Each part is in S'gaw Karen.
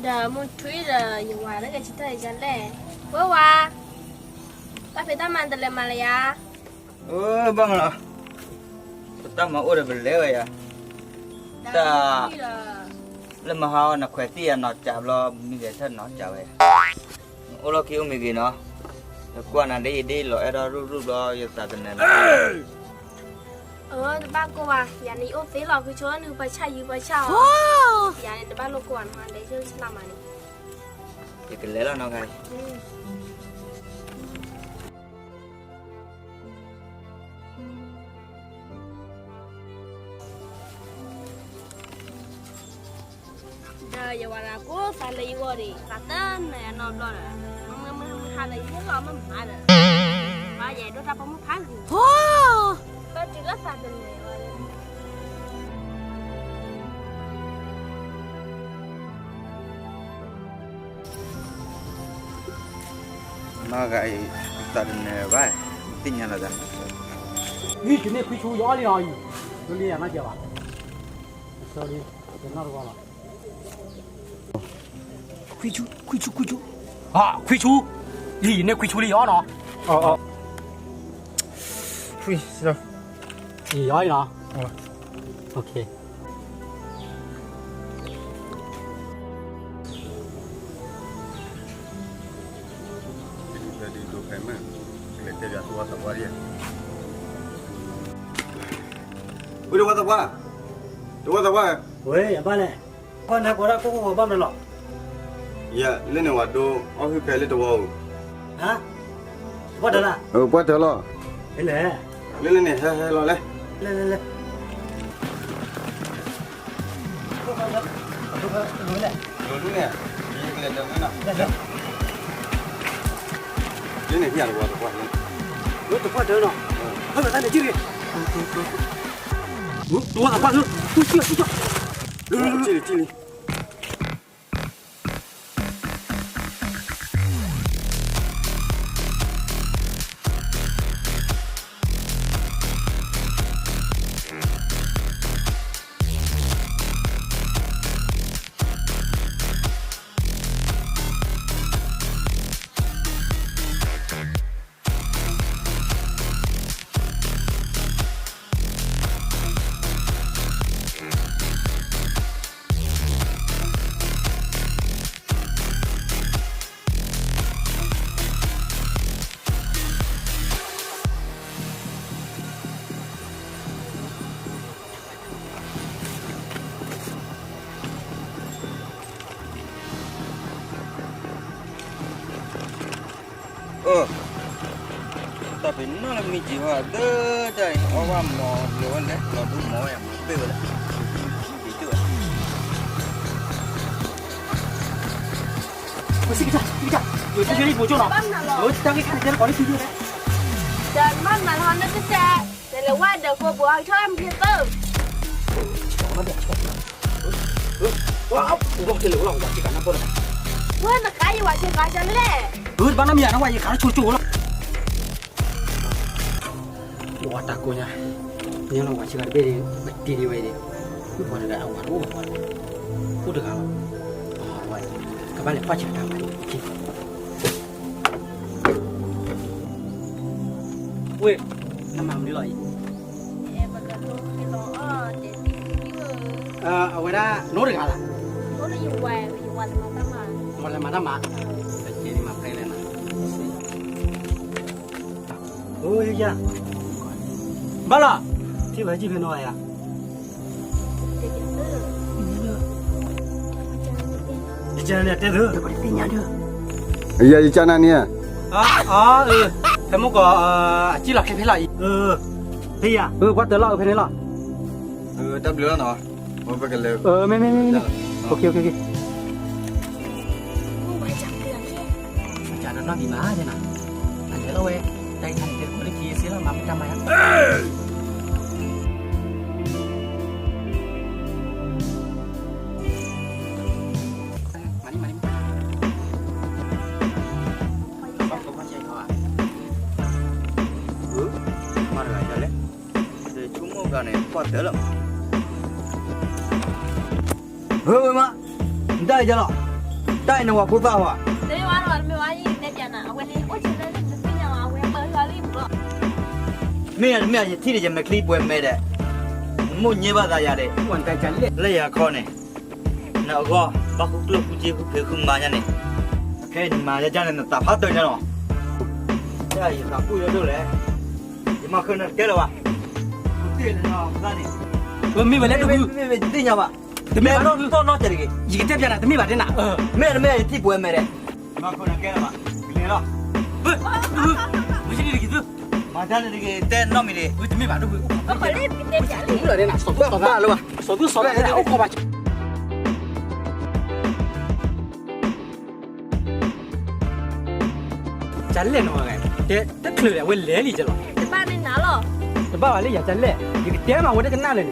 ဒီးမုၢ်ထွံၣ်ဒီး ယဝၤလၢကဆံတၢ်ယၤလဲၣ်, ဝဲဝၤ, တၢ်ဖံးတၢ်မၤတလဲၤမၤလၢယၤ, အၢ ဘၣ်မနုၤလီၤ, ပတၢ်မၤအိၣ်ဒီးပလဲၤဝဲယၤ, တၢ်, လၢမဟါအီၤ နခွဲးသံၣ်ယၤနီၢ်ကၠးဘျီ မံဂဲၤထၢၣ်နီၢ်ကၠးဝဲယၤ, အိၣ်လီၢ်ခံအိၣ်မံဂ့ၤနီၤ, ယကွၢ်နၤဒ်အံၤဒ်အံၤလီၤ အဲၣ်ဒိးရူၣ်ရူၣ်ဘျီ ယသးတနၢၤလီၤ. အၢ တဘၣ်ကိၢ်ဘၣ်, ယၤန့ၣ်ယအိၣ်သ့လီၤ, ဃုဆိနုပၢ်ဆၣ်ယုပၢ်ဆၣ်အီၤ, ယၤန့ၣ်တဘၣ်လိၣ်ကိၢ်ဘၣ်နီၤ, လဲၤဆိဆလၢ်မးန့ၣ်, ယကလဲၤလီၤနီၤခါအံၤ. ဒီးယဝၤဒၣ်ကိးသးလၢယဂီၢ်ဒီး သးတနၢၤယၤနီတဘျီဒီး, မုၢ်မုၢ်မုၢ်မုၢ်ဟါဒီး ယဟ့ၣ်လီၤမ့ၢ်မၤဒီး, ဘၣ်ယဲဒိၣ်တၢ်ပိာ်မုၣ်ဖးဂ့ၤ, ဘၣ်တုၤလၢသးတနၢၤဝဲ နီၢ်ဂၤအံၤ သးတနၢၤဘၣ်, သ့ၣ်ညါလီၤသး, အံၤ ယန့ၢ်ခွံဆူယအီၣ်လံနီၤအံၤ, လၢလံယၤနီၢ်ကဲဘၣ်, အလံ, ယနီၢ်တဝီလီၤ, ခွံဆူ ခွံဆူ ခွံဆူ, အခွံဆူ, အံၤ ယန့ၢ်ခွံဆူလံယအီၣ်နီၤ, အီ ယအီၣ်လံနီၤ, ဝဲတဝီသပှၢ်, တဝီသပှၢ်, ဝဲယဘၣ်လဲၣ်, ကွၢ်နၤကိးဒၣ်ကိၢ်ကိၢ်ဘၣ်မနုၤလီၤ, ယလၢန့ၣ်ဝဲဒိၣ်အီၣ်ဟုၣ်ဖဲလၢတဝီဧိၤ, ဟါ, ပှၢ်တၢၢ်လၢ်, ပှၢ်တၢၢ်လီၤ, လၢန့ၣ်ဟဲဟဲလီၤလဲၣ်, လၢ လၢန့ၣ်ဟံၣ်တဝီသပှၢ်, လၢတပှၢ်တၢၢ်နီၤ, ဟဲမတၤန့ၣ်ကံၣ်ဂ့ၤ, တဝီသပှၢ်လၢ, ကံၣ်လံ, ကံၣ်လံ. အၢ, တၢ်ပ့ၤနီၣ်လၢမံကံၤဟီဒီးတၢ်အံၤ အီၣ်ဘၣ်မီၤလၢၤဝဲလဲၣ် လီၤဒိမီၤဝဲယၤ မၤဘ့ၣ်ဝဲလဲၣ်, ဒ်ကၠိၣ်ဝဲ, စံးကစၢ်, စံးကစၢ်, ယတၢ်ယိၤန့ၣ်ပိကၠိၣ်နီၤ, ယတၢ်ဂ့ၢ်ခါန့ၣ်တဲလၢကီးလၢခံဒၣ်, ဒီးနဘၣ်မၤလီၤနကစၢ်, နလဲၤဝဲဒီးကိးပူၤအကထီၣ်အမံၤသၢ ဝဲနဃါယဝၤဆ့ကၤကလဲၣ်, ဘၣ်နီတမံၤယၤနဝဲယဃါဆိကၠိလီၤ, ဝဲတၢ်ကိးညါ, ညါလီၤဝၤဆ့ကၤတဘ့ၣ်န့ၣ် ပတ့န့ၢ်ဝဲအံၤန့ၣ်, မ့ၢ်ပှၤတဂၤအဝၤတအိၣ်ဘၣ်, အိၣ်တဂၤလီၤ, ကဘၣ်လဲၤကွၢ်ဆၢတၢ်မၤန့ၣ်, ဝ့ၢ်, နမၤမနုၤလီၤအံၤ, အဝဲဒၣ် နိတဂၤလီၤ, မၤလဲၤမၤတၢ်မၤ, မၤဖဲလဲၣ်နၤ, အိယယၤ, ဘၣ်လီၤ, ထံၣ်ဝဲယံၤဖဲနီၤယၤ ယကနၤန့ၣ်တဲသု, ယယၤယကနၤန့ၣ်, အၢ, ဖဲမုၢ်ကီး, အစံၣ်လီၤချ့ဖဲလီၤအံၤ, ဖဲယၤ, ကွၢ်တၢၢ်လီၤဖဲန့ၣ်လီၤ, တၢ်ဘျုးလီၤနီၤ, မ့မ့မ့မ့, ကနၤနီၢ်ဒံးမး, အလဲၤလီၤဝဲ, တၢ်အံၤခါန့ၣ်တဲတကိးလၢခံစ့လီၤ မၤမတၤမၤယၤ မၤတဂၤယၤလဲၣ်, ဆိကမိၣ်ဂၤန့ၣ် ကွၢ်တၢၢ်လီၤ, ဝဲဝဲမး, နတၢ်ယၤလီၤ, တၢ်အံၤနဝၤဖိသၣ်ဧါ, တမ့ၢ်ဝဲဒီး တမ့ၢ်ဝဲအံၤ တဲပျးနၤ အဝဲန့ၣ် အိၣ်ဆၢလၢနသ့ၣ်ညါဝဲ အဝဲပၢလီၤလံမးလီၤ. မ့ၢ်တမ့ၢ် ယထံၣ်ဒီးယမဲာ်ချံပှဲၤမဲာ်ဒီး မိၣ်ညဲဘၣ်သးယၤဒီး လၢယၤခီန့ၣ် နအဂီၢ် ဘၣ်ဃုကျိၣ်ဃုစ့ဃုဖံးဃုမၤညါန့ၣ်, ခဲအံၤနမၤယါကၢ်န့ၣ် နသးဖးတၢၢ်ညါလီၤ. ယသးပူၣ်ယဒိၣ်လဲၣ်, ယမၤဃုာ်နၤတကဲလၢၤဘၣ်. တ့ၢ်လၢနသးန့ၣ်, မ့ၢ်ဝဲလဲၣ်တဂုၢ်, မ့ၢ်တသ့ၣ်ညါဘၣ်, တမ့ၢ်ဘၣ်နီတဂုၢ်, ယကတဲပျးနၤ တမ့ၢ်ဘၣ်တဲနၤ, မ့ၢ်တမ့ၢ်ယထံၣ်ပှဲၤမဲာ်ဒီး မၤဃုာ်နၤတကဲလၢၤဘၣ်, ကလဲၤလီၤ. မ့ၢ်တဂ့ၤ, မၤတၢ်န့ၣ်တဂ့ၤ တဲနီတမံၤန့ၣ်, တမ့ၢ်ဘၣ်တဂုၢ်, စီၤသူစီၤသးလၢဘၣ်, စီၤသူစီၤသးလၢအိၣ်ခိးဘၣ် ကလဲၣ်နီၤ, တချုးဒီး အဝဲလဲၤလံကလီၤ, တဘၣ်န့ၣ်နၤလီၤ, တဘၣ်ဘၣ်လၢယၤကလဲၣ်, ယကတဲမးဝဲတကနၣ်လၢၤန့ၣ်,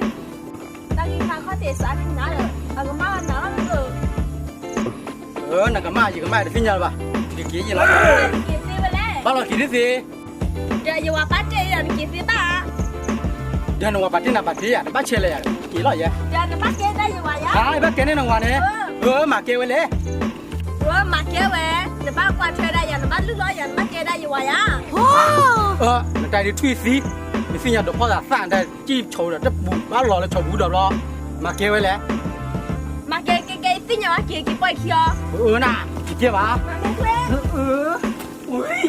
တၢ်ဂ့ၢ်ခါခီၣ်ထံးစးန့ၣ်နၤဒီး အကမၣ်ဘၣ်နၤလီၤ, နကမၣ်ယကမၣ်တသ့ၣ်ညါလၢၤဘၣ်, ယက့ၤယလီၤ, ဘၣ်လီၤက့ၤတသ့, ဒီးယဝၤပာ်တ့ၢ်ဒီးနက့ၤသ့ဘၣ်, ဒီးနဝၤပာ်တ့ၢ်နၤပာ်တ့ၢ်ယၤ တဘၣ်ဆဲးလၢၤယၤ က့ၤလီၤယဲ, ဒီးနဘၣ်ကဲဒၣ်ယဝၤယၤ, ဘၣ်ကဲန့ၢ်နဝၤန့ၣ်, မၤကဲဝဲလဲၣ် ဝဲမၤကဲဝဲ, နဘၣ်ကွၢ်ထွဲဒၣ်ယၤ နဘၣ်လုၢ်လီၤယၤ နဘၣ်ကဲဒၣ်ယဝၤယၤ, နတၢ်ဒုးထွံၣ်သံ, နသ့ၣ်ညါဒီးဖီၣ်သးသၣ် နတၢ်စံၣ်ဆီဒီးတပူၤဘၣ်လီၤလၢဆီပူၤဒီးဘျီ, မၤကဲဝဲလဲၣ်, မၤကဲကဲကဲသ့ၣ်ညါဘၣ်က့ၤ က့ၤပှဲၤခံအီၤ, န, က့ၤကဲဘၣ်,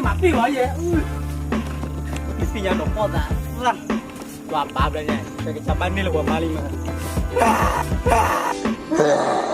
မၤပ့ၢ်ဝဲယဲ, နသ့ၣ်ညါဒီးဖီၣ်သးသၣ်, ပှၤဘၣ်ဘျီညါ ပကစၢ်ဘၣ်န့ၢ်လၢပှၤမါလံမး